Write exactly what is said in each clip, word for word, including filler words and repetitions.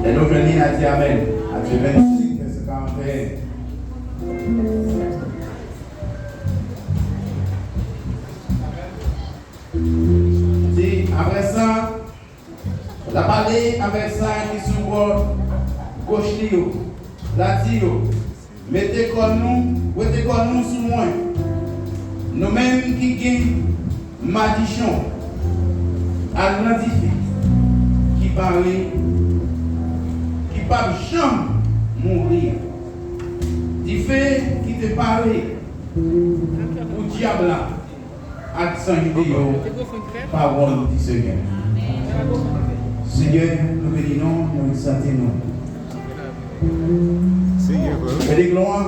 Lè nou jwenn li, n a di amèn. Matye vennsenk, vèsè karannteyen. Di, apre sa, l ap pale avèk sa ki sou bò goch li yo. L a di yo, mete kò nou, wete kò nou sou mwen. Nou menm ki gen madichon, al nan dife ki pare, ki p ap janm mouri. Dife ki te pare pou dyab la ak zanj li yo, pawòl di Senyè. Senyè, nou beni non, nou egzalte non. Senyè, vre. Fè de glwa.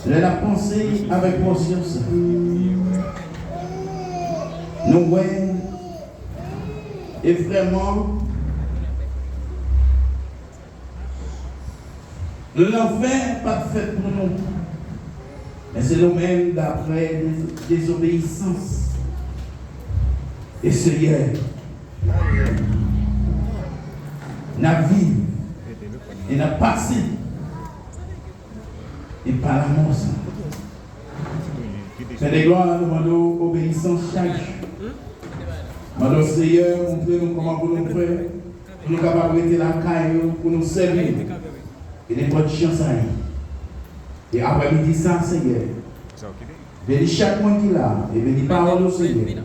Lè n ap panse avèk pòsyon sa, nou wè, e vrèman, lanfè pa t fèt pou nou, men se nou menm, daprè dez-, dezobeyisans. E Senyè, n ap viv e n ap pase e pa lanmò sa. Senyè, glwa, nou mande w obeyisans chak jou. Mande w, Senyè, montre nou kòman pou nou fè, pou nou kapab rete lakay ou, pou nou sèvi w. E nenpòt jan sa ye. E aprèmidi sa, Senyè, beni chak moun ki la, e beni pawòl ou, Senyè,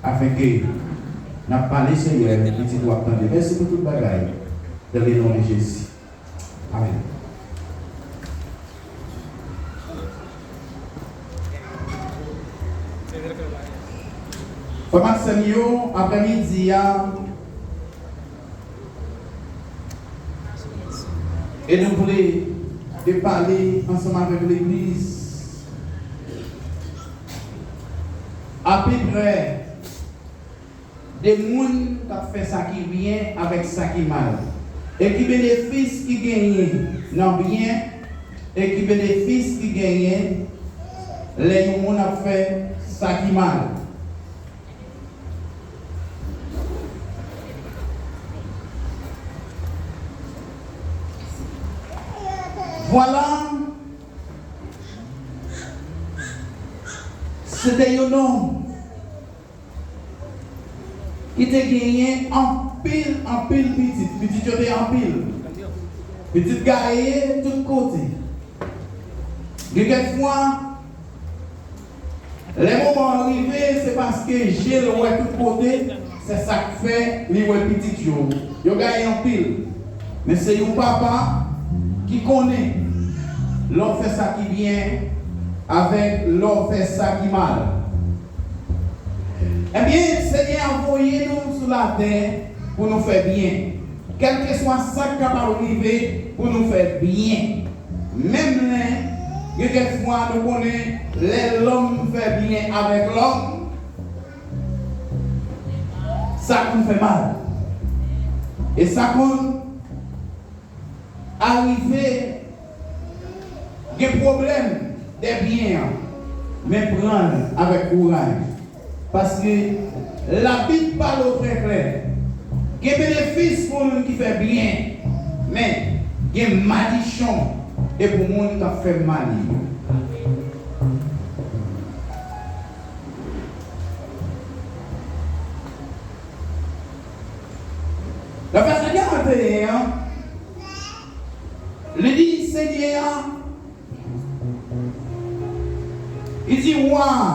afenke n ap pale, Senyè, pitit ou ap tande. Mèsi pou tout bagay. Dans le nom de Jésus. Amèn. Frè m ak sè m yo, aprèmidi a, e nou vle te pale ansanm avèk legliz apeprè de moun k ap fè sa ki byen avèk sa ki mal, e ki benefis ki genyen nan byen, e ki benefis ki genyen lè yon moun ap fè sa ki mal. Vwala, se te yon nonm ki te genyen anpil, anpil pitit. Pitit yo te anpil. Pitit gaye tout kote. Gen kèk fwa, lè moman an rive, se paske je l wè tout kote, se sa k fè li wè pitit yo. Yo gaye anpil. Men se yon papa ki konnen lè w fè sa ki byen avèk lè w fè sa ki mal. Ebyen, Senyè a voye nou sou latè pou nou fè byen. Kèlkeswa sa k kapab rive, pou nou fè byen. Menm lè, gen kèk fwa nou konnen, lè lòm fè byen avèk lòm, sa konn fè mal. E sa konn arive gen pwoblèm dè byen an, men pran l avèk kouraj. Paske Labib pale w trè klè. Gen benefis pou moun ki fè byen, men gen madichon e pou moun k ap fè mal yo. Nan vèsè karannteyen an, li di Senyè a, li di wa a,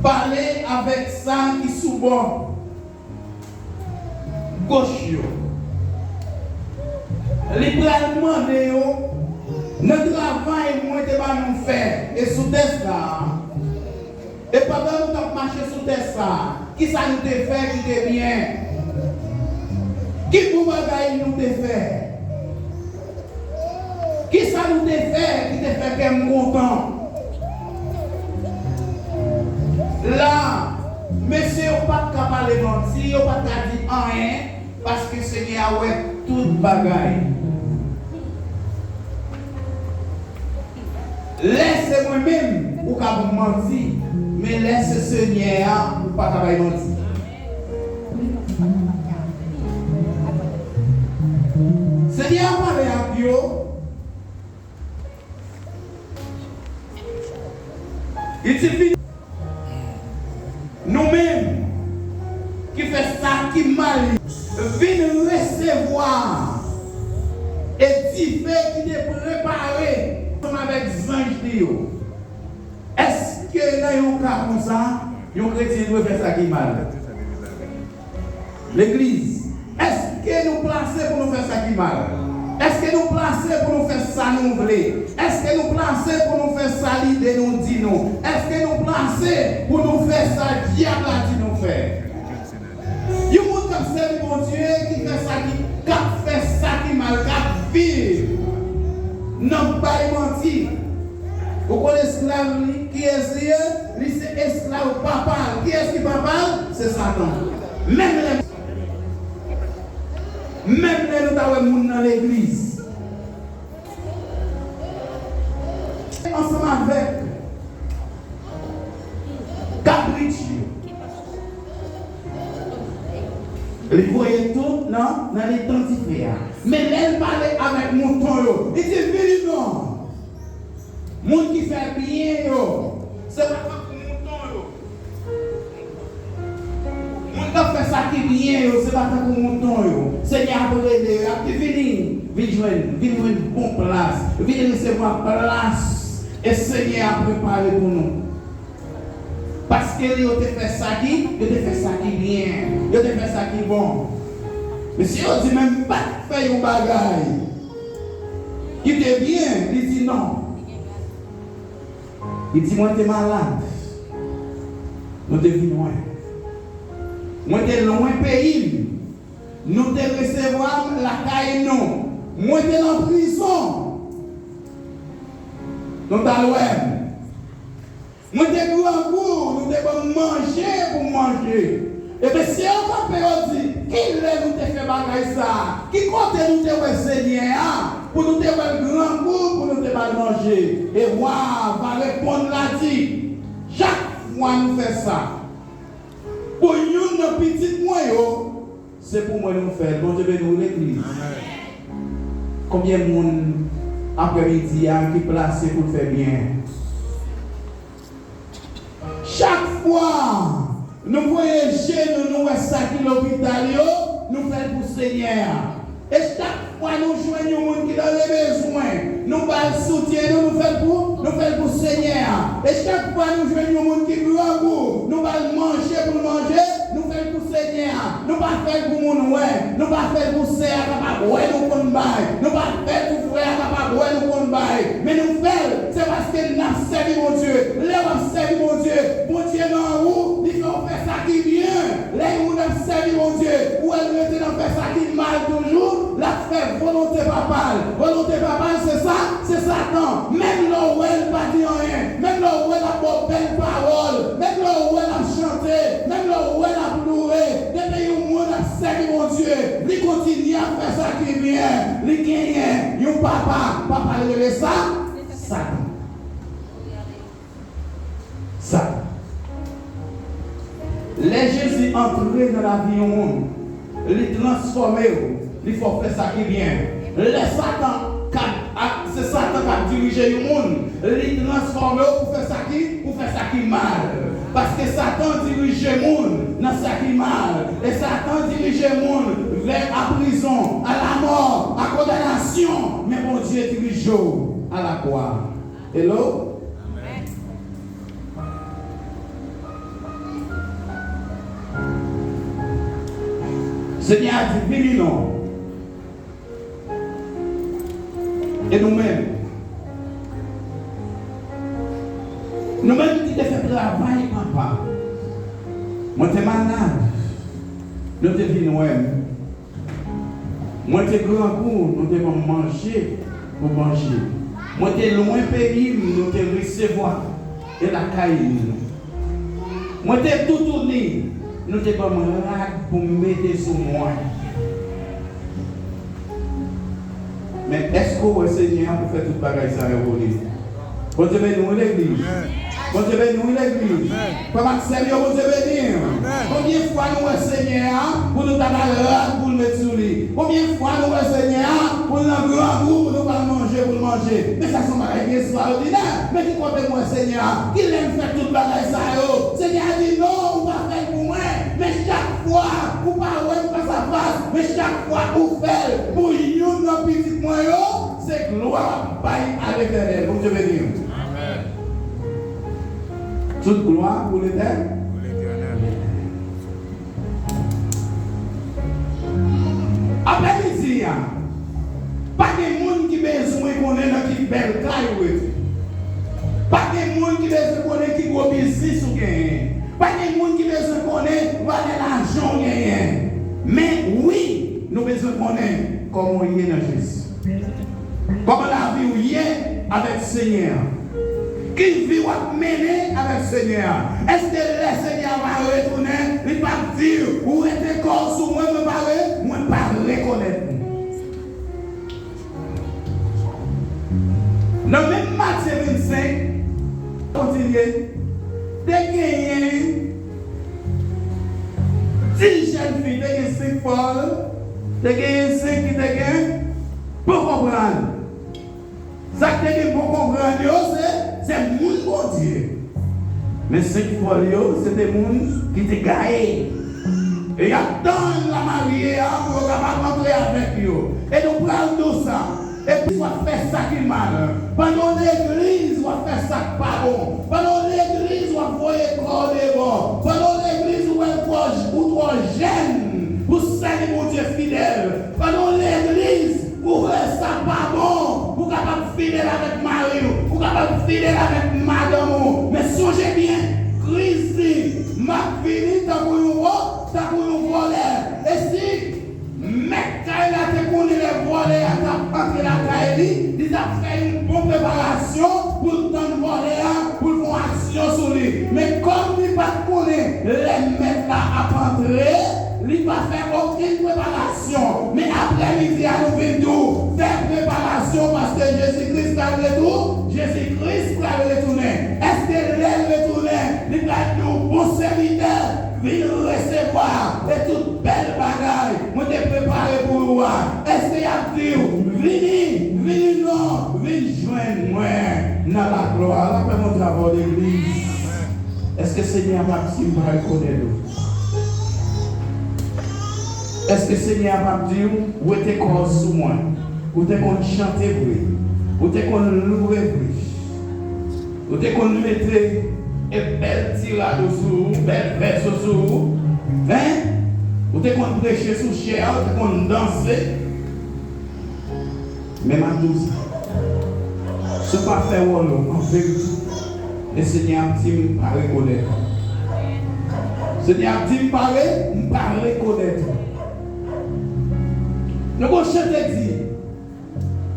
pale avèk sa ki sou bò goch yo. Li pral mande yo, nan travay mwen te ba nou fè, e sou tè sa a, e pandan nou t ap mache sou tè sa a, kisa nou te fè ki te byen? Ki bon bagay nou te fè? Kisa nou te fè ki te fè kè m kontan? La, mesye yo pa t ka pale manti, yo pa t ka di anyen, paske Senyè a wè tout bagay. Lè se mwen menm, ou ka ban m manti, men lè se Senyè a, ou pa ka bay manti. Senyè a pale ak yo. Li di, vin, nou menm ki fè sa ki mal, vin resevwa e dife ki te prepare ansanm avèk zanj li yo. Èske nan yon ka konsa, yon kretyen dwe fè sa ki mal? Legliz, èske nou plase pou nou fè sa ki mal? Èske nou plase pou nou fè sa nou vle? Èske nou plase pou nou fè sa lide nou di nou? Èske nou plase pou nou fè sa dyab la di nou fè? Yon moun k ap sèvi Bondye, ki fè sa ki, k ap fè sa ki mal, k ap viv nan bay manti. Ou konn esklav li, kiyès li ye? Li se esklav papa l. Kiyès ki papa l? Se Satan. Menm lè, menm lè nou ta wè moun nan legliz ansanm avèk kabrit yo, li voye tout nan, nan letan dife a. Men lè l pale avèk mouton yo, li di, vini non. Moun ki fè byen yo, se pa tankou mouton yo. Moun k ap fè sa ki byen yo, se pa tankou mouton yo. Senyè ap rele yo, y ap di, vini, vin jwenn, vin jwenn bon plas, vin resevwa plas e Senyè a prepare pou nou. Paske yo te fè sa ki, yo te fè sa ki byen, yo te fè sa ki bon. Mesye yo di, men m pa t fè yon bagay ki te byen. Li di, non. Li di, mwen te malad, nou te vin wè m. Mwen te lwen peyi m, nou te resevwa m lakay nou. Mwen te nan prizon, nou t al wè m. Mwen te grangou, nou te ban m manje pou m manje. Ebyen, si yo kanpe, yo di, kilè nou te fè bagay sa a? Ki kote nou te wè Senyè a pou nou te wè l grangou, pou nou te ba l manje? E wa a va reponn, l a di, chak fwa nou fè sa pou youn nan pitit mwen yo, se pou mwen nou fè l. Bondye beni w, legliz. Konbyen moun, aprèmidi a, ki plase pou l fè byen? Chak fwa nou voye je nou, nou wè sa ki lopital yo, nou fè l pou Senyè a. E chak fwa nou jwenn yon moun ki nan le bezwen, nou ba l soutyen nou, nou fè l pou, nou fè l pou Senyè a. E chak fwa nou jwenn yon moun ki grangou, nou ba l manje pou l manje, nou fè l pou Senyè a. Nou pa fè l pou moun wè, nou pa fè l pou sè a kapab wè nou konn bay, nou pa fè l pou frè a kapab wè nou konn bay, men nou fè l, se paske n ap sèvi Bondye. Lè w ap sèvi Bondye, Bondye nan ou, li fè w fè sa ki byen. Lè yon moun ap sèvi Bondye, ou wè l rete nan fè sa ki mal toujou, l ap fè volonte papa l. Volonte papa l, se sa, se Satan. Menm lè w wè l pa di anyen, menm lè w wè l ap ba w bèl pawòl, menm lè w wè l ap chante, menm lè w wè l ap louwe, depi yon moun ap sèvi Bondye, li kontinye ap fè sa ki byen, li genyen yon papa, papa l rele sa Satan. Sa. Lè Jezi antre nan lavi yon moun, li transfòme w, li fè w fè sa ki byen. Lè Satan k ap, ap, se Satan k ap dirije yon moun, li transfòme w pou fè sa ki, pou fè sa ki mal. Paske Satan dirije moun nan sa ki mal. E Satan dirije moun vè a prizon, a lamò, a kondanasyon. Men Bondye dirije w a lakwa. Hello? Amen. Senyè a di, vini non. E nou menm? Nou menm ki te fè travay papa. Mwen te malad. Nou te vin wè m. Mwen te grangou, nou te ban m manje pou manje. Mwen te lwen peyi m, nou te resevwa e lakay nou. Mwen te toutouni, nou te ban m rad pou m mete sou mwen. Men èske w wè Senyè a pou fè tout bagay sa yo pou li? Bondye beni w, legliz. Bondye beni w, wi, legliz. Frè m ak sè m yo, Bondye beni w. Konbyen fwa nou wè Senyè a pou nou ta bay rad pou l met sou li? Konbyen fwa nou wè Senyè a pou l nan grangou pou nou ba l manje pou l manje? Men sa se yon bagay ki estrawòdinè. Men ki kote m wè Senyè a? Kilè m fè tout bagay sa yo? Senyè a di, non, ou pa fè l pou mwen. Men chak fwa ou pa wè m fasafas, men chak fwa ou fè l pou youn nan pitit mwen yo, se glwa bay a Letènèl. Bondye beni w. Tout glwa pou Letènèl. Aprèmidi a, pa gen moun ki bezwen konnen nan ki bèl kay ou rete. Pa gen moun ki bezwen konnen ki gwo biznis ou genyen. Pa gen moun ki bezwen konnen valè lajan ou genyen. Men wi, nou bezwen konnen kòman w ye nan Jezi. Kòman lavi w ye avèk Senyè a? Ki vi w ap mennen avèk Senyè a? Èske lè Senyè a va retounen, li p ap di, ou rete kò w sou mwen, mwen pa re-, mwen pa rekonèt nou? Nan menm Matye vennsenk, kontinye, te genyen dis jèn fi, te gen senk fòl, te genyen senk ki te gen bon konprann. Sa k te gen bon konprann yo, se, se moun Bondye. Men senk fòl yo, se te moun ki te gaye. E y ap tann lamarye a pou yo kapab antre avèk yo. E nou pral di w sa. Epi w ap fè sa ki mal. Pandan w legliz, w ap fè sa k pa bon. Pandan w legliz, w ap voye kò w deyò. Pandan w legliz, ou wè kò w, ou twò jèn pou sèvi Bondye fidèl. Pandan w legliz, ou wè sa pa bon, ou kapab fidèl avèk mari w, ou kapab fidèl avèk madanm ou. Men sonje byen, Kris di, m ap vini tankou yon wo-, tankou yon vòlè. E si mèt kay la te konnen lè vòlè a t ap antre lakay li, li t ap fè yon bon preparasyon pou l tann vòlè a, pou l fè yon aksyon sou li. Men kòm li pa t konnen lè mèt la ap antre, li pa fè okenn preparasyon. Men aprèmidi a, nou vin di w, fè preparasyon, paske Jezi Kris pral retou-, Jezi Kris pral retounen. Èske lè l retounen, li pral di w, bon sèvitè, vin resevwa e tout bèl bagay mwen te prepare pou ou a? Èske y ap di w, vini, vini non, vin jwenn mwen nan laglwa? Lapè Bondye avè w, legliz. Èske Senyè a p ap di m pa rekonèt ou? Èske Senyè a p ap di w, wete kò w sou mwen? Ou te konn chante vre. Ou te konn louwe vre. Ou te konn mete e bèl ti rad ou sou ou, bèl vès ou sou ou. Hein? Ou te konn preche sou chè a, ou te konn danse. Men m ap di w sa. Si w pa fè wòl ou an verite, e Senyè a ap di m pa rekonèt ou. Senyè a ap di m pa re-, m pa rekonèt ou. Nou gon chante di,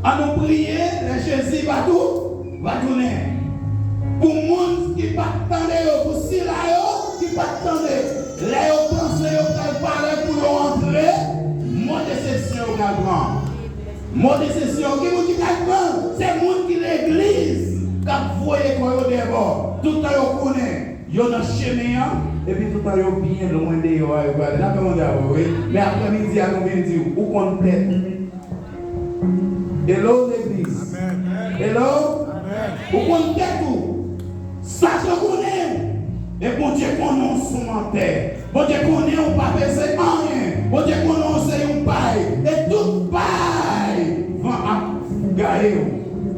ann nou priye lè Jezi va tou-, va tounen. Pou moun ki pa t tande yo, pou sila yo ki pa t tande, lè yo panse yo pral parèt pou yo antre, mo desepsyon yo pral pran. Mo desepsyon, ki moun ki pral pran? Se moun ki legliz k ap voye kò yo dèyè bò. Toutan yo konnen yo nan chemen an, epi toutan yo byen lwen deyò a, yo prale. N ap mande avè w, wi. Men aprèmidi a, nou vin di w, ou konn tèt ou. Hello, legliz. Hello. Ou konn tèt ou. Satan konnen w. E Bondye konnen w s on mantè. Bondye konnen w pa peze anyen. Bondye konnen w se yon pay. E tout pay van ap gaye w.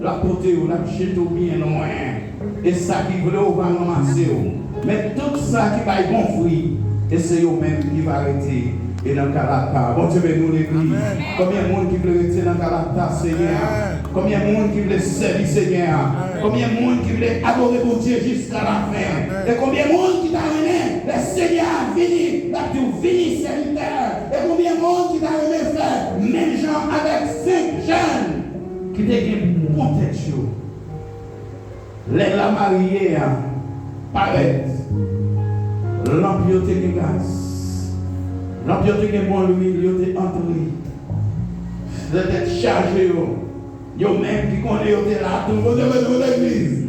L ap pote w, l ap jete w byen lwen. E sa ki vle w va ranmase w. Men tout sa ki bay bon fwi, e se yo menm ki va rete. E nan kalata. Bondye beni w, legliz. Konbyen moun ki vle rete nan kalata Senyè a? Konbyen moun ki vle sèvi Senyè a? Konbyen moun ki vle adore Bondye jiska lafen? E konbyen moun ki ta renmen lè Senyè a vini, l ap di w, vini, sèvitè? E konbyen moun ki ta renmen fè menm jan avèk senk jèn ki te gen bon tèt yo? Lè lamarye a parèt, lanp yo te gen gaz, lanp yo te gen bon lwil, yo te antre. Lè tèt chaje yo, yo menm ki konnen yo te la tou, Bondye beni w, legliz.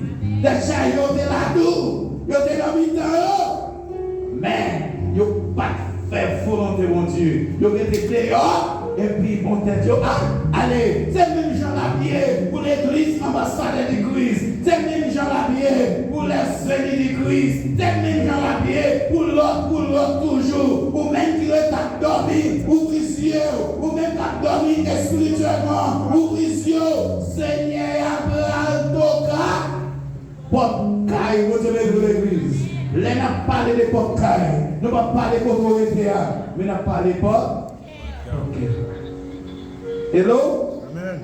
Tèt chaje yo te la tou. Yo te nan mitan yo. Men, yo pa t fè volonte Bondye. Yo rete deyò, epi bon tèt yo a ale. Se menm jan l ap ye pou legliz Anbasadè di Kris. Se menm jan l ap ye pou lèzeli di Kris. Se menm jan l ap ye pou lòt, pou lòt toujou. Ou menm ki ret ap dòmi, ouvri zye w. Ou menm k ap dòmi espirityèlman, ouvri zye w. Senyè a pral toka pòt kay Bondye, legliz. Lè n ap pale de pòt kay, nou p ap pale kote w rete a, men n ap pale pòt kè. Hello? Amen.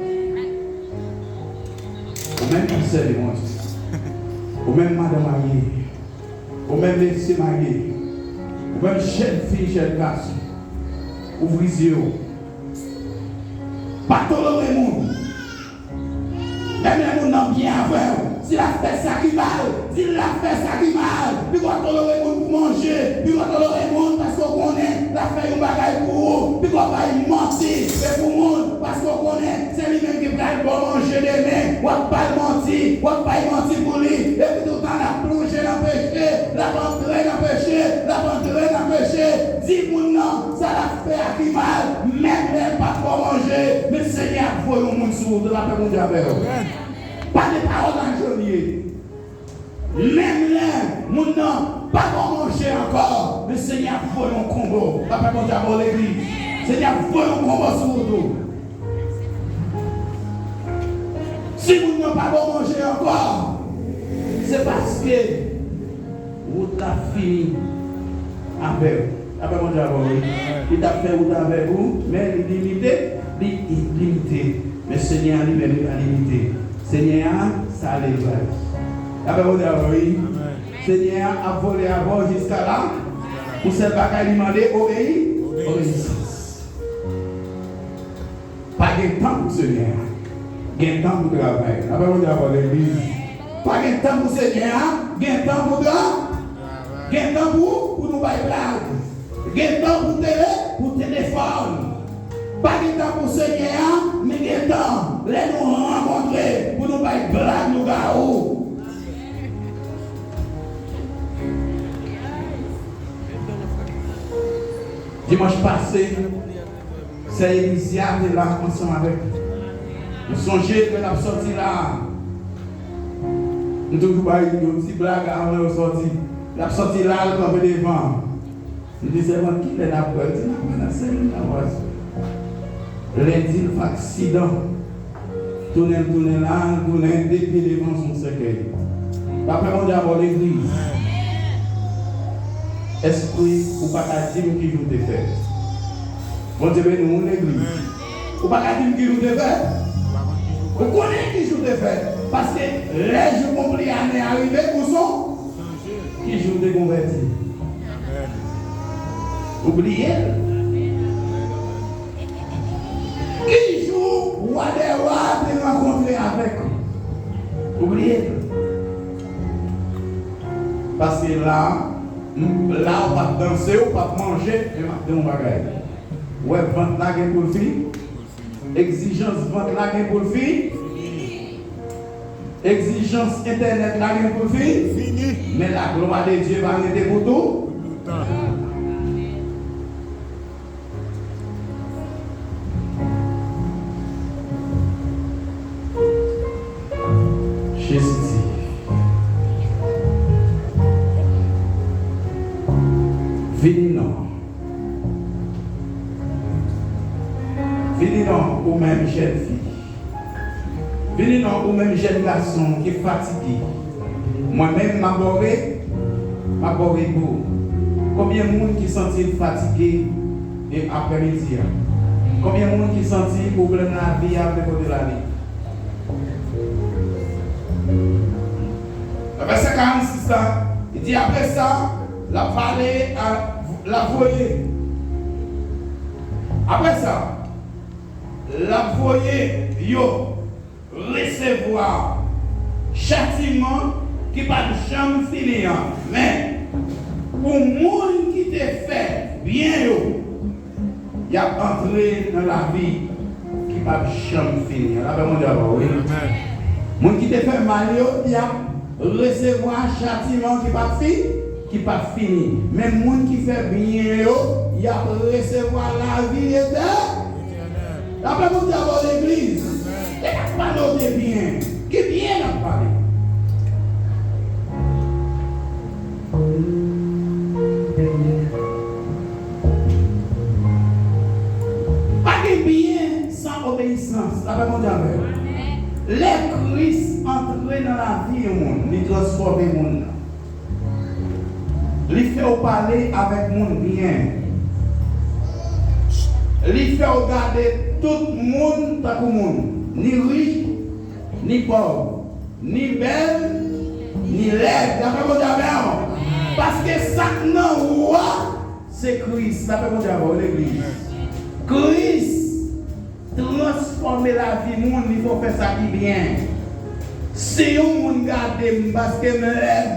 Ou menm ki sèvi Bondye, ou menm madanm marye, ou menm mesye marye, ou menm jèn fi, jèn gason, ouvri zye w. Pa tolere moun. Menm lè moun nan byen avè w, si l ap fè sa ki mal, di l l ap fè sa ki mal. Piko w tolere moun pou manje, piko w tolere moun paske w konnen l ap fè yon bagay pou ou. Piko w bay manti e pou moun paske w konnen se li menm ki pral ba w manje demen. W ap ba l manti, w ap bay manti pou li. Epi toutan l ap plonje nan peche, l ap antre nan peche, l ap antre nan peche. Di moun nan sa l ap fè a ki mal, menm lè l pa t ba w manje, men Senyè a voye yon moun sou ou, lapè Bondye avè w. Pa gen pawòl nan jònye. Menm lè moun nan pa ba w manje ankò, men Senyè a voye yon konbo, lapè Bondye avè w, legliz. Senyè a voye yon konbo sou ou tou. Si moun nan pa ba w manje ankò, se paske wout la fini avè w. Apre Bondye avè w, wi. Li t ap fè wout avèk ou, men li limite, li limite. Men Senyè a li menm, li pa limite. Senyè a, sa ale l bay. Apre Bondye avè w, wi. Senyè a ap vole avè w jiska la. Pou sèl bagay li mande, obeyi, obeyisans. Pa gen tan pou Senyè a. Gen tan pou travay. Apre Bondye avè w, legliz. Pa gen tan pou Senyè a. Gen tan pou tra-, gen tan pou, pou nou bay blag. Gen tan pou tele, pou telefòn. Pa gen tan pou Senyè a, men gen tan lè nou rankontre pou nou bay blag lougawou. Dimanch pase, sè Elizia te la ansanm avèk nou. M sonje lè l ap sòti la a, m toujou bay yon ti blag avan yo sòti. L ap sòti la, l kanpe devan. M di, sèvant, kilè n ap wè? L di, n ap wè nan senk minit, n ap wè. Lendi, l fè aksidan. Tounen, tounen la, tounen de pye devan sou sèkèy. Lapè Bondye avè w, legliz. Èske ou pa ka di m ki jou w te fèt? Bondye beni w, legliz. Ou pa ka di m ki jou w te fèt? Ou konnen ki jou w te fèt. Paske lè jou konpli ane a rive, ou son Ki jou w te konvèti? Ou bliye l? Ki jou wa dè wa te rankontre avèk ou? Ou bliye l? Paske la, m, la w p ap danse, w p ap manje, men m ap di w yon bagay. Ou wè vant la gen pou l fini? Egzijans vant la gen pou l fini? Egzijans entènèt la gen pou l fini? Fini. Men la glwa de Dye va rete pou tou? Pou toutan. Jezi di, vini non. Vini non, ou menm jèn fi. Vini non, ou menm jèn gason ki fatige. Mwen menm, m ap ore, m ap ore pou ou. Konbyen moun ki santi l fatige e aprèmidi a? Konbyen moun ki santi pwoblèm lavi a vle pote l ale? Nan vèsè karannsis la, li di, apre sa, l ap pale a, l ap voye. Apre sa, l ap voye yo resevwa chatiman ki p ap janm fini an. Men, pou moun ki te fè byen yo, y ap antre nan lavi ki p ap janm fini an. Lapè Bondye avè w, wi. Amèn. Moun ki te fè mal yo, y ap resevwa chatiman ki p ap fi, ki p ap fini. Men moun ki fè byen yo, y ap resevwa lavi etè-, Lapè Bondye avè w, legliz. E n ap pale w de byen. Ki byen n ap pale? Pa gen byen san obeyisans. Lapè Bondye avè w. Lè Kris antre nan lavi yon moun, li transfòme moun nan. Li fè w pale avèk moun byen. Li fè w gade tout moun tankou moun, ni rich, ni pòv, ni bèl, ni lèd. Lapè Bondye avè w. Paske sa k nan ou a, se Kris. Lapè Bondye avè w, legliz. Kris transfòme lavi moun, li fè w fè sa ki byen. Si yon moun gade m paske m lèd,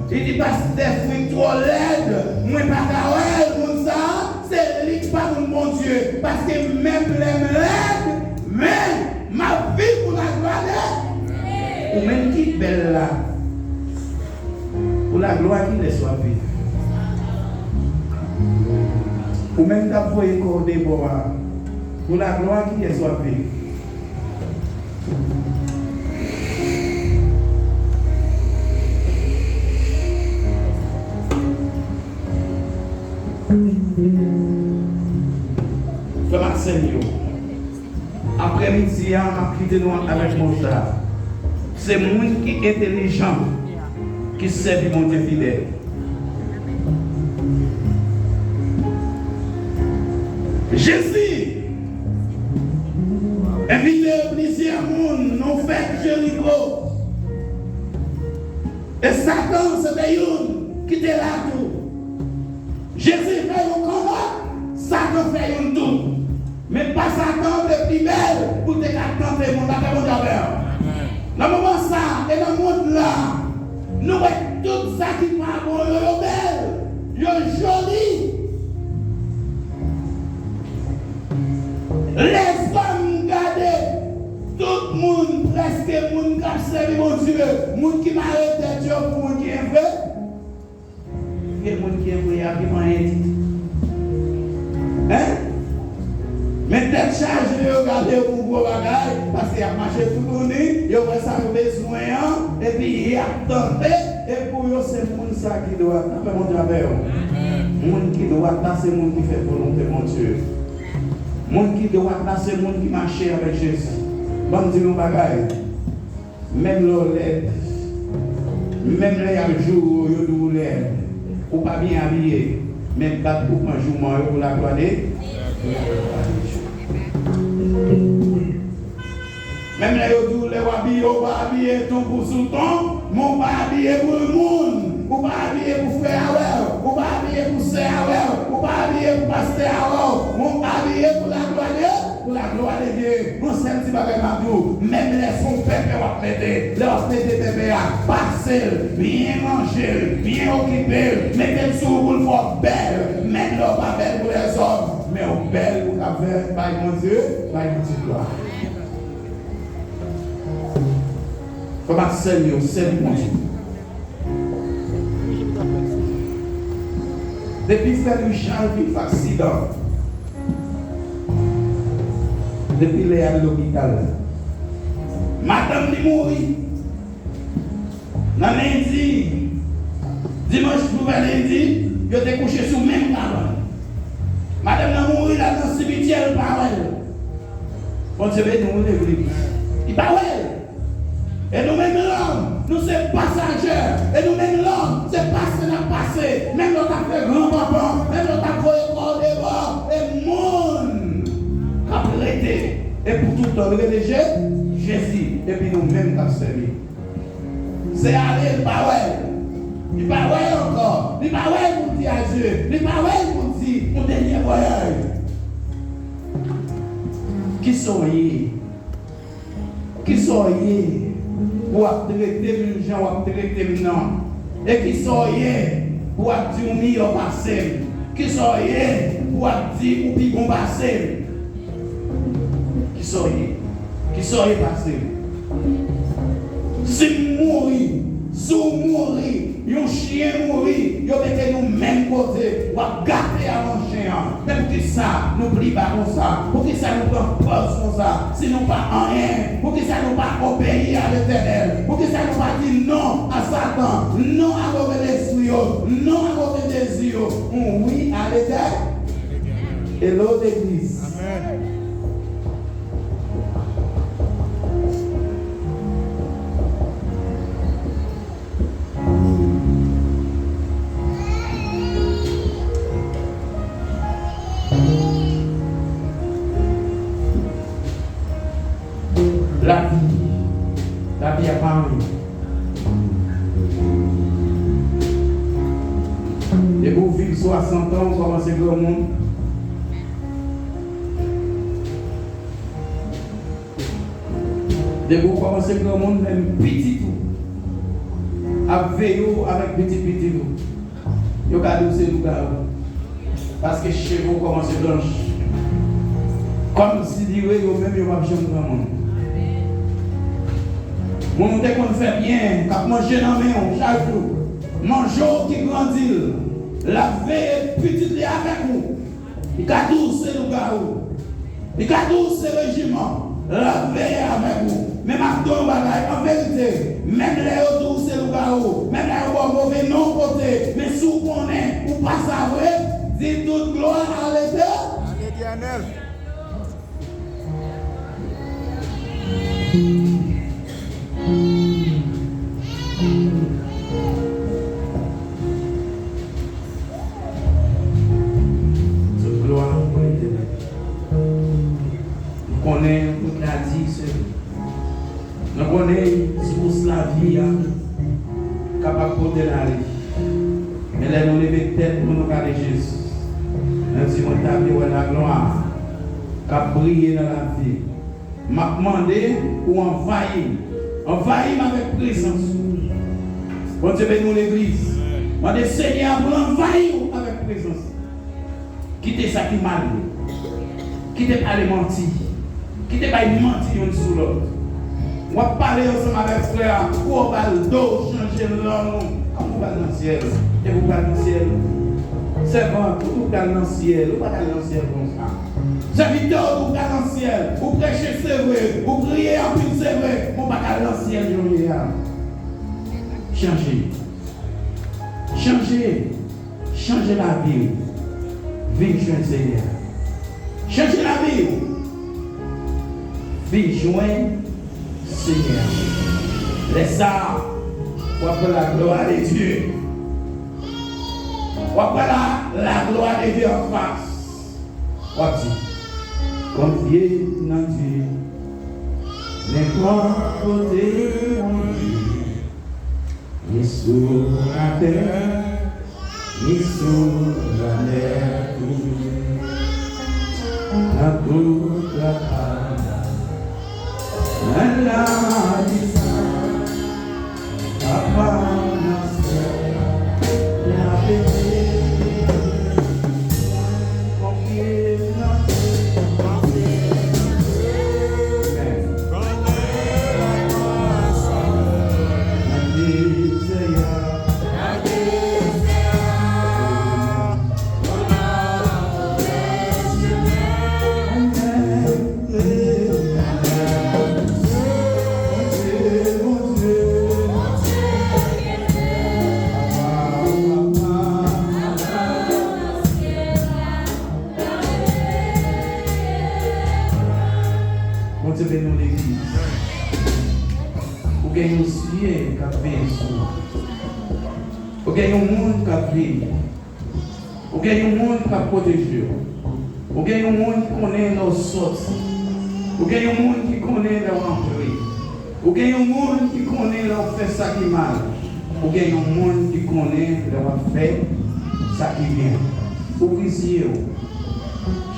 li di, "Pastè Frik twò lèd, mwen pa ka wè l," moun sa a, se li k pa moun Bondye. Paske menm lè m lèd, men m ap viv pou laglwa de. Ou menm ki bèl la, pou laglwa kilès w ap viv? Ou menm k ap voye kò w debò a, pou laglwa kiyès w ap viv? Frè m ak sè m yo, aprèmidi a, m ap kite nou avèk mo sa. Se moun ki entèlijan ki sèvi Bondye fidèl. Jezi envite plizyè moun nan yon fèt Jeriko. E Satan se te youn ki te la tou. Jezi fè yon kanmòt, Satan fè youn tou. Men pa Satan te pi bèl pou te ka tante moun, lapè Bondye avè w. Nan moman sa, e nan mond la, nou wè tout sa ki pa bon yo, yo bèl, yo joli. Lèzòm gade tout moun, prèske moun k ap sèvi Bondye, moun ki mare tèt yo pou moun ki enve. Gen moun ki envoye a pi manyen ditou. Hein? Men tèt chaje yo gade yo pou gwo bagay, paske y ap mache toutouni, yo wè sa yo bezwen an, epi y ap tante, e pou yo se moun sa ki dwat. Lapè Bondye avè yo. Moun ki dwat la se moun ki fè volonte Bondye. Moun ki dwat la se moun ki mache avèk Jezi. Ban m di nou yon bagay. Menm lè w lèd, menm lè y ap joure w, yo di w lèd, ou pa byen abiye, men bat pou pran jouman yo pou laglwa de, pou laglwa de Dye. Menm lè yo di w lè w abiye, ou pa abiye ton pou sou ton, men ou pa abiye pou moun, ou pa abiye pou frè a wè w, ou pa abiye pou sè a wè w, ou pa abiye pou pastè a wè w, men ou abiye pou laglwa de, pou laglwa de Dye. Yon sèl ti bagay m ap di w, menm lè se yon pèpè w ap mete, lè w ap mete pèpè a, pase l, byen manje l, byen okipe l, mete l sou ou pou l fè w bèl, menm lè w pa bèl pou lèzòm, men w bèl pou w ka fè bay Bondye, bay Bondye glwa. Frè m ak sè m yo, sèvi Bondye. Depi frè Richard vin fè aksidan, depi lè y al lopital, madanm li mouri. Nan lendi, dimanch pou vè lendi, yo te kouche sou menm kabann. Madanm nan mouri, l al nan simityè, l pa wè l. Bondye beni w, legliz. Li pa wè l. E nou menm lòm, nou se pasaje. E nou menm lòm, se pase n ap pase. Menm lè w ta fè gran panpan, menm lè w ta voye kò w debò, e moun k ap rete. E pou tout tan, rete Je-, Jezi. Epi nou menm k ap sèvi. Se ale, li pa wè l. Li pa wè l ankò. Li pa wè l pou l di adye. Li pa wè l pou l di yon dènye vwayaj. Kisa w ye? Kisa w ye pou w ap trete m jan w ap trete m nan? E kisa w ye pou w ap di w miyò pase m? Kisa w ye pou w ap di ou pi bon pase m? Kisa w ye? Kisa w ye pase m? Si m mouri, Si w mouri, yon chen mouri, yo mete nou menm kote, w ap gate avè yon chen an. Men poukisa nou pli ba konsa? Poukisa nou pran pòz konsa si nou pa anyen? Poukisa nou pa obeyi a Letènèl? Poukisa nou pa di non a Satan, non a move lespri yo, non a move dezi yo, yon wi a Letènèl? Hello, legliz. Amèn. Lavi, lavi a pa anyen. Depi w viv swasant an, ou kòmanse granmoun. Depi w kòmanse granmoun, menm pitit ou ap veye w avèk pitit pitit ou. Yo ka di w se lougawou. Paske cheve w kòmanse blanch. Kòmsidire yo menm yo p ap janm granmoun. Moun ou te konn fè byen, k ap manje nan men w chak jou, manje w ki grandi l, l ap veye pitit li avèk ou. Li ka di w se lougawou. Li ka di w se rejiman. L ap veye avèk ou. Men m ap di w yon bagay, an verite, menm lè yo di w se lougawou, menm lè yo ba w move non kote, men si w konnen ou pa sa vre, di tout glwa a Letè-, a Letènèl. Tout glwa pou Letènèl. Nou konnen tout ladi se Nou konnen sous lavi a kapab pote lavi. Men lè nou leve tèt nou, nou gade Jezi. Nan di mwen ta vle wè laglwa k ap briye nan lavi. M ap mande ou anvayi m. Anvayi m avèk prezans ou. Bondye beni w legliz. Mande Senyè a pou l anvayi w avèk prezans ou. Kite sa ki mal yo. Kite pale manti. Kite bay manti youn sou lòt. W ap pale ansanm avèk frè a, kou w ba l do, w chanje lang ou. Kòman w pral nan syèl? Depi w pral nan syèl, sèvant, ou tou pral nan syèl. Ou pa pral nan syèl konsa. Sèvitè, ou tou pral nan syèl. Ou preche, se vre. Ou priye anpil, se vre. Men w pa pral nan syèl jan w ye a. Chanje. Chanje. Chanje lavi w. Vin jwenn Senyè a. Chanje lavi w. Vin jwenn Senyè a. Lè sa a, w ap wè la gloire de Dieu. W ap wè la, la gloire de Dieu anfas. W ap di, konfye m nan Dye. Nenpòt kote mwen ye. Ni sou latè, ni sou lanmè tou. Nan tout travay, nan lavi sa, Papa nan syèl la, n ap leve. Bondye beni w, legliz. Ou gen yon zye k ap veye sou ou. Ou gen yon moun k ap veye. Ou gen yon moun k ap pwoteje w. Ou gen yon moun ki konnen lè w sòti. Ou gen yon moun ki konnen lè w antre. Ou gen yon moun ki konnen lè w fè sa ki mal. Ou gen yon moun ki konnen lè w ap fè sa ki byen. Ouvri zye w.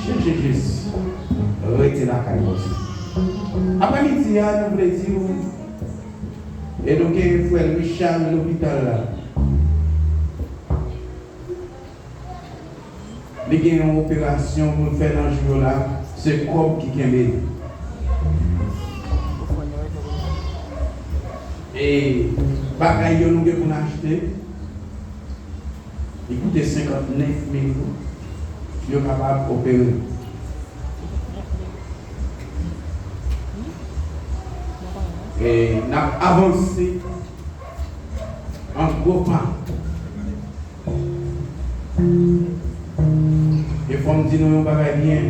Chèche Jezi. Rete lakay Bondye. Aprèmidi a, nou vle di w, e nou gen frè Louis Charles lopital la. Li gen yon operasyon pou l fè nan jou yo la, se kòb ki kenbe l. E Bagay yo nou gen pou n achte, li koute senkant nèf mil goud pou yo kapab opere. E n ap avanse an gwo pa. E fò m di nou yon bagay byen.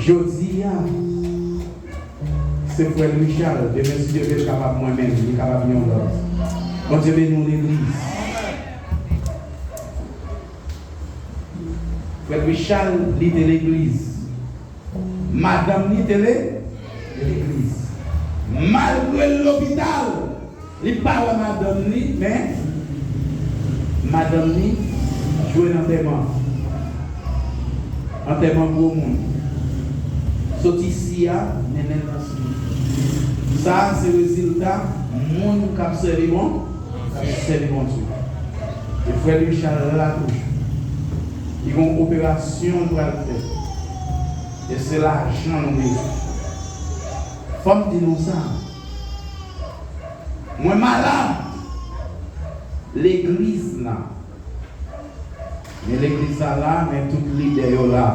Jodi a, se frè Louis Charles. Demen, si Dye vle, l kapab mwen menm, li kapab yon lòt. Bondye beni w, legliz. Frè Louis Charles, li te legliz. Madanm li te le, te legliz. Malgre l lopital, li pa wè madanm li, men madanm li jwenn antèman. Antèman gwo moun. Sot isi a, mennen l nan Sa a se rezilta moun k ap sèvi Bon, k ap sèvi Bondye. E frè Richard la toujou. Li gen yon operasyon l pral fè. E se lajan nou bezwen. Fò m di nou sa. Mwen malad. Legliz la. Men legliz la la, men tout lidè yo la.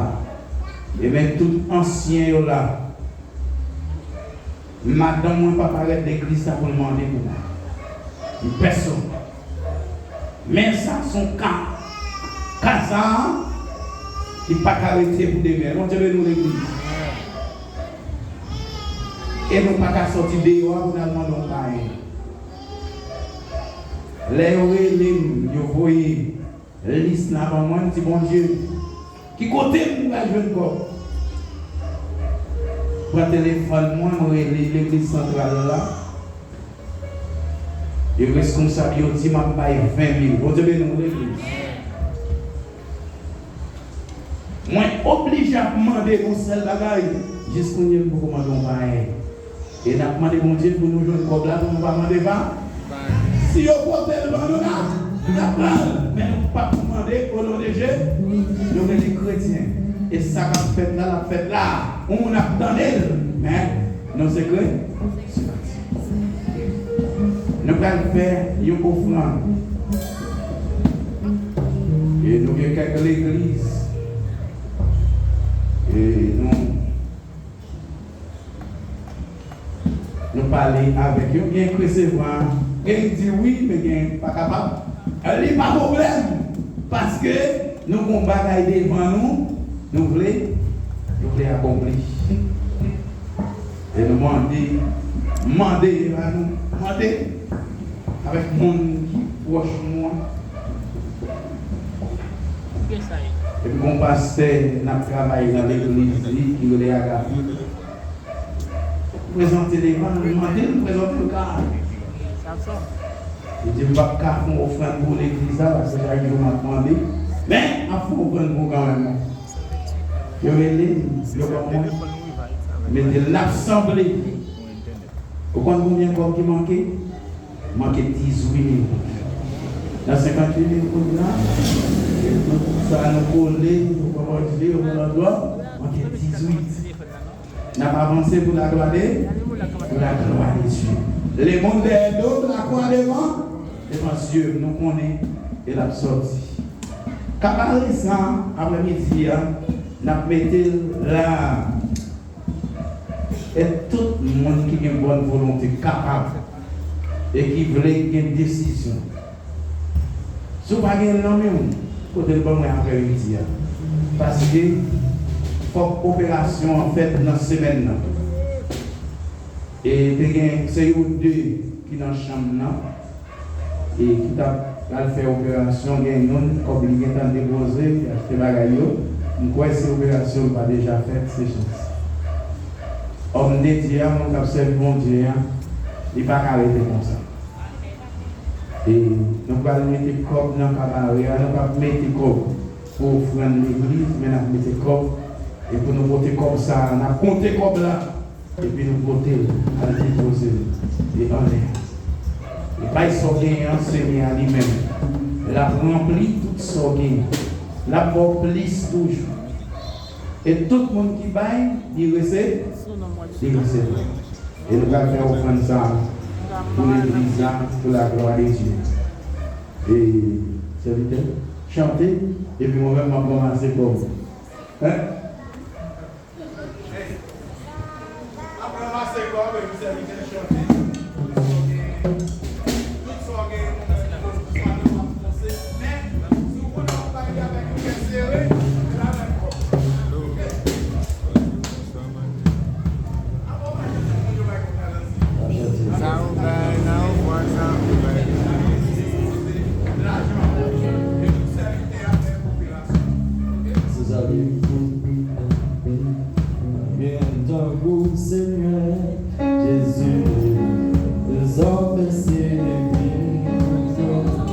E men tout ansyen yo la. Madanm mwen pa parèt legliz sa pou l mande pou mwen. Li pèsonn. Men sa se yon ka. Ka sa a, li pa ka rete pou demen. Bondye beni w legliz. E nou pa ka sòti deyò a pou n al mande yon payen. Lè yo rele m, yo voye lis la ban mwen, m di, Bondye, ki kote m pral jwenn kòb? Pran telefòn mwen, m rele legliz santral la. E reskonsab yo di m ap bay ven mil. Bondye beni w, legliz. Mwen oblije ap mande yon sèl bagay. Jis kounye a m poko mande yon payen. E n ap mande Bondye pou nou jwenn kòb la, pou nou pa mande pa. Si yo pote l ban nou la, n ap pran l. Men nou p ap mande, o non de Je, nou rete kretyen. E sa k ap fèt la, l ap fèt la. Yon moun ap tande l, men nou se kre-, nou pral fè yon ofrann. E nou gen kèk legliz. E nou, nou pale avèk yo. Gen k resevwa, gen k di wi, men gen pa kapab. Li pa pwoblèm. Paske nou gon bagay devan nou, nou vle, nou vle akonpli. E nou mande, mande, e ba nou, mande avèk moun ki pwòch nou an. Epi gon pastè n ap travay nan legliz li ki rele Agape. Prezante devan, nou mande l, prezante l ka. Li di, m p ap ka fè yon ofrann pou legliz la, paske chak jou m ap mande. Men, m ap fè yon ofrann pou kanmenm. Yo rele m, yo ban mwen. Mete l, n ap sanble. Ou konn konbyen kòb ki manke? Manke dizuit mil goud. Nan senkant uit mil goud la, e tout sa nou kole, nou kòmanse, yo nan dwòl, manke dizuit. N ap avanse pou laglwa de, pou laglwa de Dye. Lemonn dèyè do m, lakwa devan, devan zye m, nou konnen, e l ap sòti. Kabare sa, aprèmidi a, n ap mete l la. E tout moun ki gen bòn volonte, kapab, e ki vle gen desizyon. Si w pa gen l nan men w, pote l ban mwen aprèmidi a. Paske fòk operasyon an fèt nan semèn nan. E te gen, se yo de ki nan chanm nan. E ki t ap pral fè operasyon, gen youn, kòb li gentan depoze, li achte bagay yo. M kwè si operasyon l pa deja fèt, se chans. Òm de Dye a, moun k ap sèvi Bondye a, li pa ka rete konsa. E nou pral mete kòb nan kabare a, nou p ap mete kòb pou ofrann legliz, men n ap mete kòb. E pou nou pote kòb sa a, n ap konte kòb la. Epi nou pote l, al depoze l, e anlè. E bay sa w genyen an, Senyè a li menm, l ap ranpli tout sa w genyen. L ap ba w plis toujou. E tout moun ki bay, li rese-, li resevwa. E nou pral fè ofrann sa a. Pou legliz la, pou la glwa de Dye. E, sèvitè, chante, epi mwen menm, m ap ranmase kòb. Hein? Byen tankou Senyè Jezi, dezòmè se legliz ou.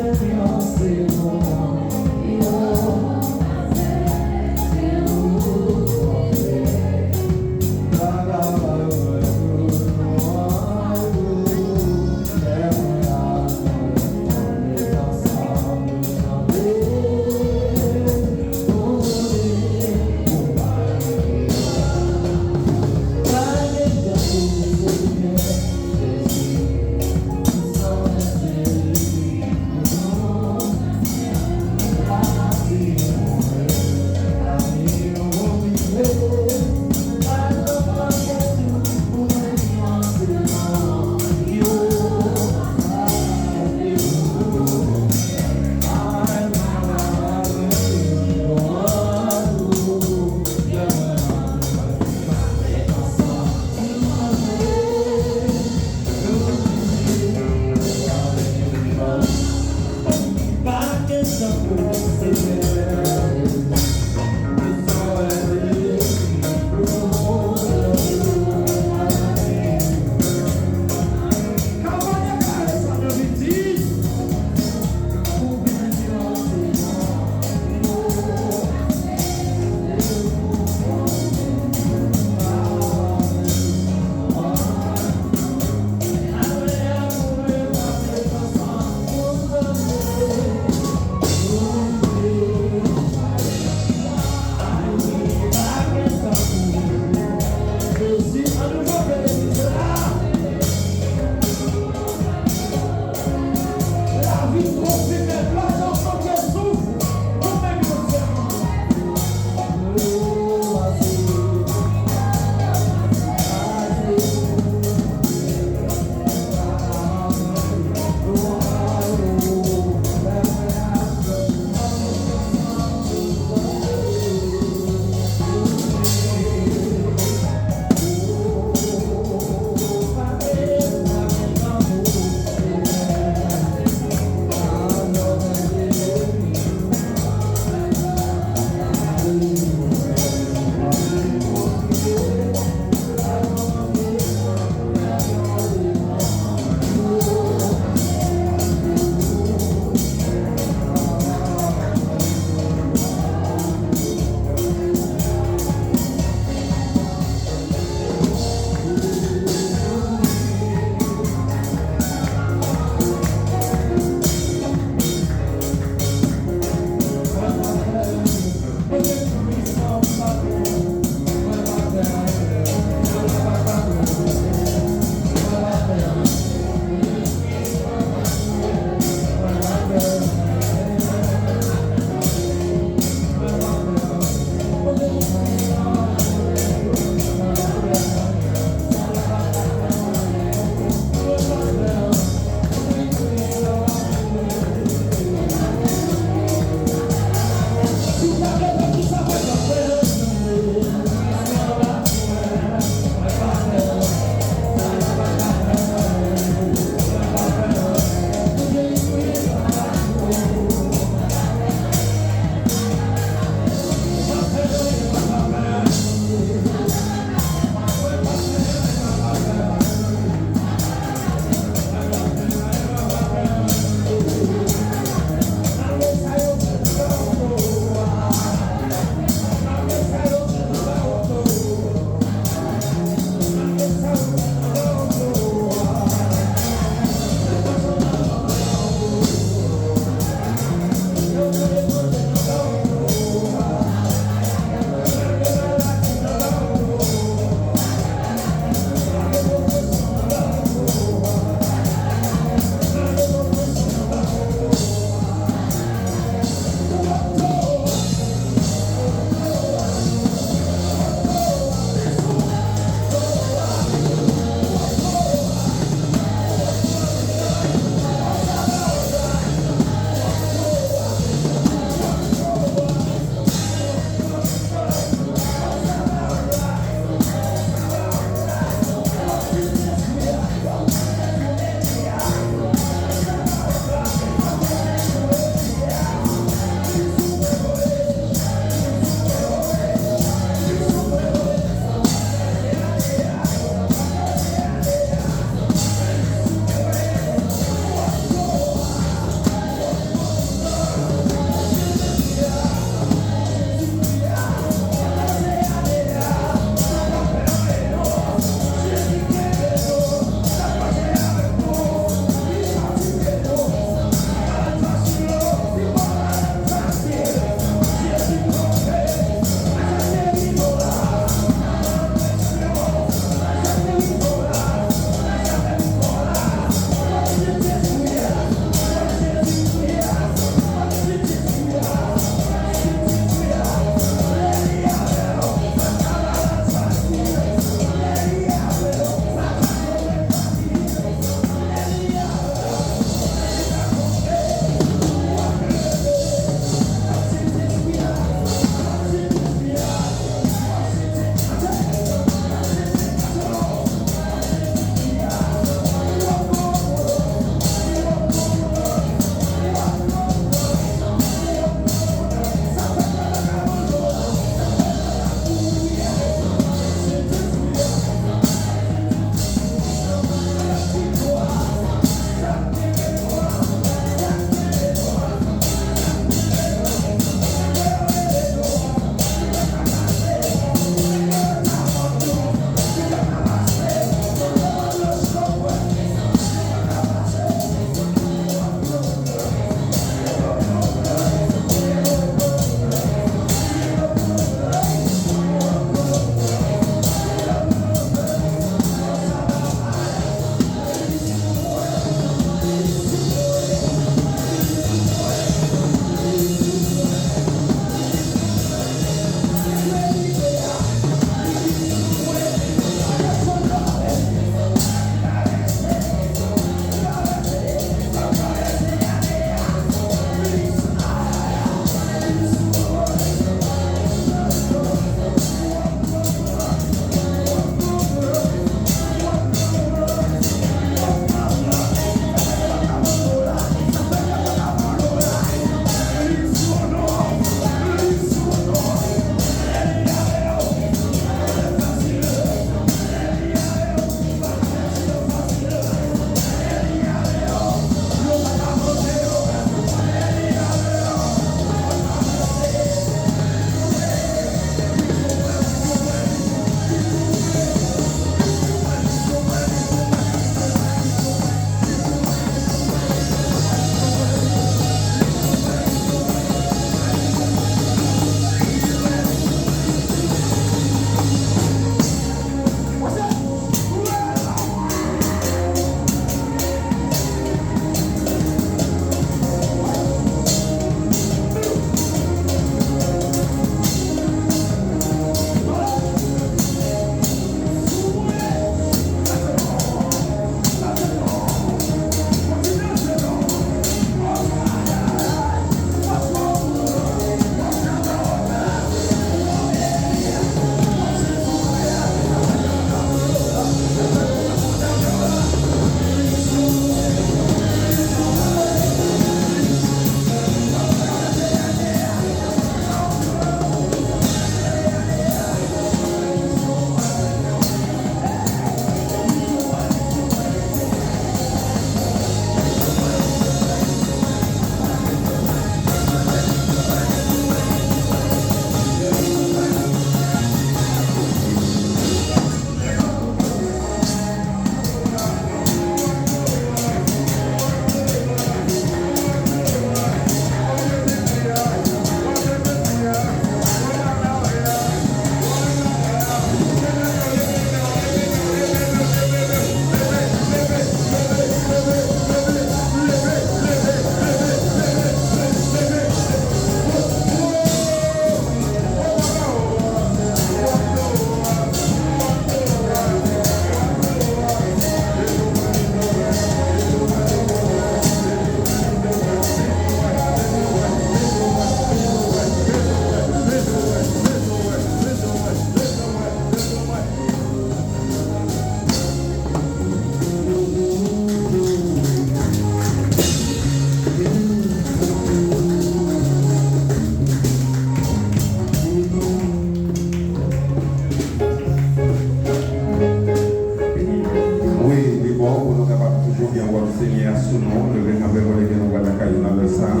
Byen, w ap Senyè a sou nou, leve kanpe pou leve nou pral lakay nou nan lè sa a.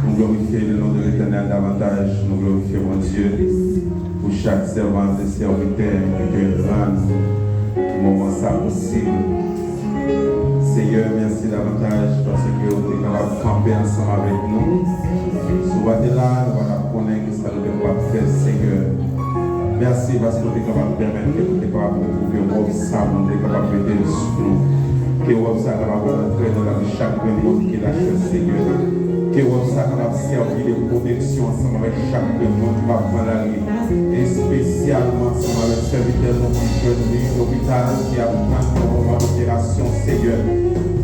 Nou glorifye le nom de l'Éternel davantaj, nou glorifye Bondye pou chak sèvant e sèvitè ki te rann moman sa posib. Senyè, mèsi davantaj paske w te kapab kanpe ansanm avèk nou. Si w pa te la, nou pa t ap konnen ki sa nou te kapab fè, Senyè. Mèsi paske w te kapab pèmèt ke nou te kapab retwouve wòb sa, nou te kapab mete l sou nou. Ke wòb sa kapab rantre nan lavi chak grenn moun ki la, Senyè. Ke wòb sa kapab sèvi de pwoteksyon ansanm avèk chak grenn moun ki va pran lari, espesyalman ansanm avèk sèvitè nou ki jwenn li lopital, ki ap tann yon moman operasyon, Senyè.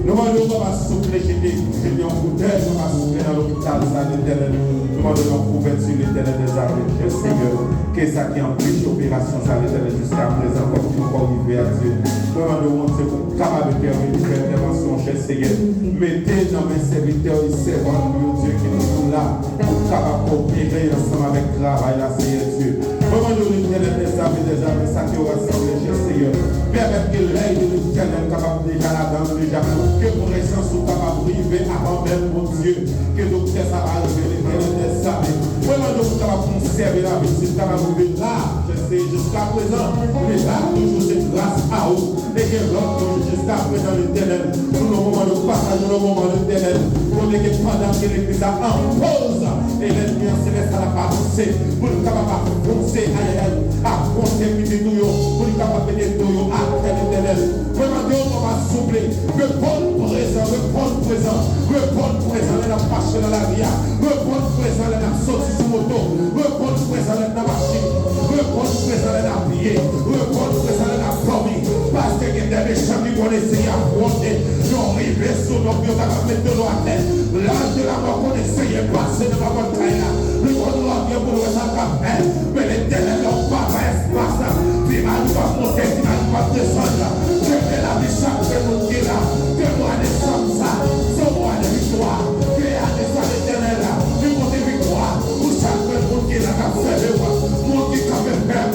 Nou mande w, Papa, souple, jete, jete yon koutèy, Papa, souple nan lopital sa, Letènèl. Nou mande w yon kouvèti, Letènèl dèzame, Senyè. Ke sa ki anpeche operasyon sa, Letènèl, jiska prezan, kòm ki ankò rive a Dye. Mwen mande w, Bondye, pou w kapab entèveni, fè entèvansyon, chè Senyè. Mete nan men sèvitè e sèvant ou yo, Dye, ki toujou la, pou w kapab opere ansanm avèk travay la, Senyè Dye. Mwen mande w, Letènèl dèzame, dèzame sa ke w rasanble, chè Senyè. Pèmèt ke lèy de Letènèl kapab deja ladan l deja, ke prezans ou kapab rive avan menm, Bondye, ke doktè sa va rive, Letènèl dèzame. Mwen mande w pou w kapab konsève lavi, si l kapab rive la, chè Senyè, jiska prezan, li la toujou, se gras a ou. E gen lòt moun jiska prezan, Letènèl. Nou nan moman de pasaj, nou nan moman, Letènèl, kote ke pandan ke legliz la an poz, e lènmi an se lè sa l ap avanse, pou l kapab avanse, ayayay, afwonte pitit ou yo, pou l kapab mete do yo atè, Letènèl. Mwen mande w, Papa, souple, reponn prezan, reponn prezan, reponn prezan lè n ap mache nan lari a, reponn prezan lè n ap soti sou moto, reponn prezan lè n nan machin, reponn prezan lè n ap pye, reponn prezan lè n ap dòmi. Paske gen de mechan ki konn eseye afwonte, yo rive sou nou pou yo kapab met do nou atè. Lanj de lamò konn eseye pase nan pòt kay la. Li konn revyen pou l wè sa l ka fè. Men Letènèl, lè w papa espas la, ti mari p ap monte, ti mari p ap desann. Kenbe lavi chak grenn moun ki la. Ke mwa desanm sa, se yon mwa de viktwa. Ke ane sa, Letènèl, li pote viktwa pou chak grenn moun ki la k ap sèvi w. Moun ki kanpe fèm,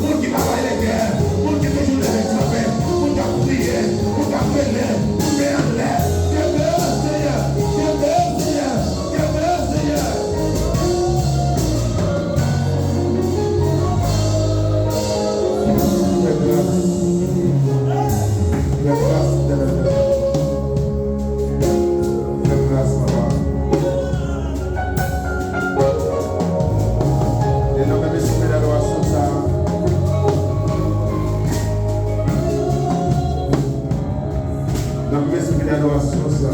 moun ki pa bay lagè, moun ki toujou leve kanpe, moun k ap priye, moun k ap rele, moun men anlè. Kenbe, Senyè, kenbe, Senyè, kenbe, Senyè. Fè gras, fè gras, Letènèl. Fè gras, Papa. E nan menm espri dadorasyon sa, nan menm espri dadorasyon sa,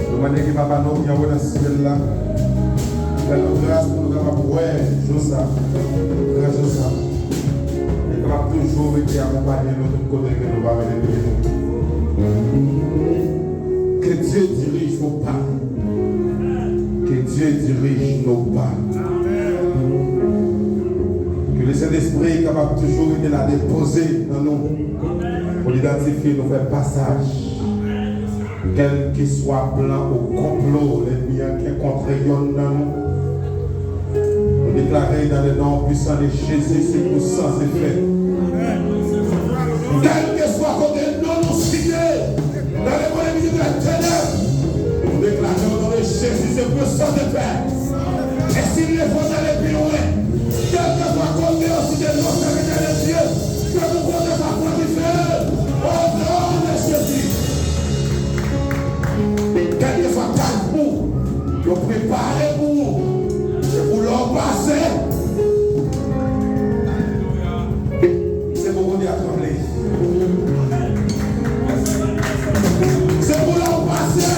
nou mande ke Papa nou ki anwo nan syèl la fè nou gras pou nou kapab wè jou sa, gran jou sa. E kapab toujou rete akonpanye nou tout kote ke nou va mete pye nou. Que Dieu dirige vos pas. Que Dieu dirige nos pas. Que le Saint-Esprit kapab toujou rete la depoze nan nou. Pou l idantifye nou, fè pasaj. Kèlkeswa plan ou konplo lènmi an gen kontre yonn nan nou, nou deklare dans le nom puissant de Jésus, se pou sans effet. Kèlkeswa kote non nou site dans le monde de ténèbres, nou deklare au nom de Jésus, se pou sans effet. E si l leve w nan lepi lwen, kèlkeswa kote yo site non sèvitè de Dye, ke nou konte sa pran dife, o non de Jezi. Kèlkeswa kay pou yo prepare pou ou, se pou lè w pase, se pou kote a tranble. Se pou lè w pase.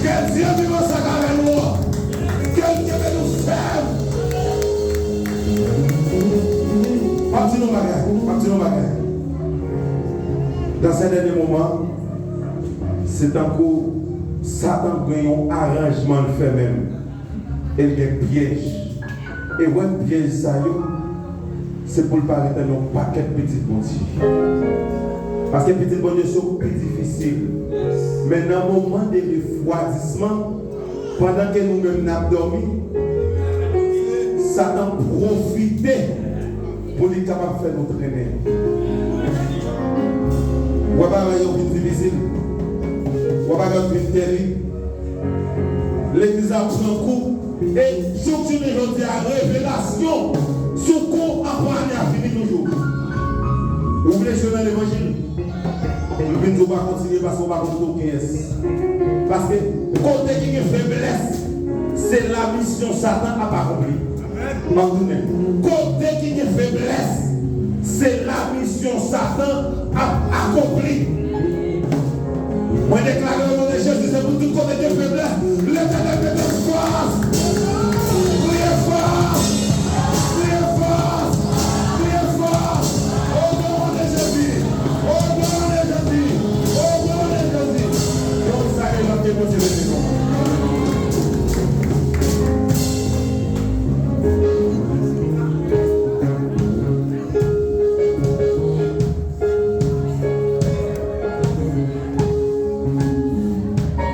Ke Dye vivan sa k avè nou an. Ke l kenbe nou fèm. M ap di nou bagay, m ap di nou bagay. Dans ces derniers moments, se tankou Satan gen yon aranjman l fè menm. E l gen pyèj. E wè pyèj sa yo, se pou l pa ret nan yon pakèt pitit Bondye. Paske pitit Bondye se yo k pi difisil. Men nan moman de refwadisman, pandan ke nou menm n ap dòmi, Satan pwofite pou li kapab fè nou trennen. Legliz la pran kou. E jouk jounen jodi a, revelasyon sou kou ankò ane a fini toujou. Ou vle jwe nan levanjil? M vin di w pa kontinye paske w pa konn kote w gen yès. Paske kote ki gen feblès, se la misyon Satan ap akonpli. M ap tounen. Kote ki gen feblès, se la misyon Satan ap akonpli.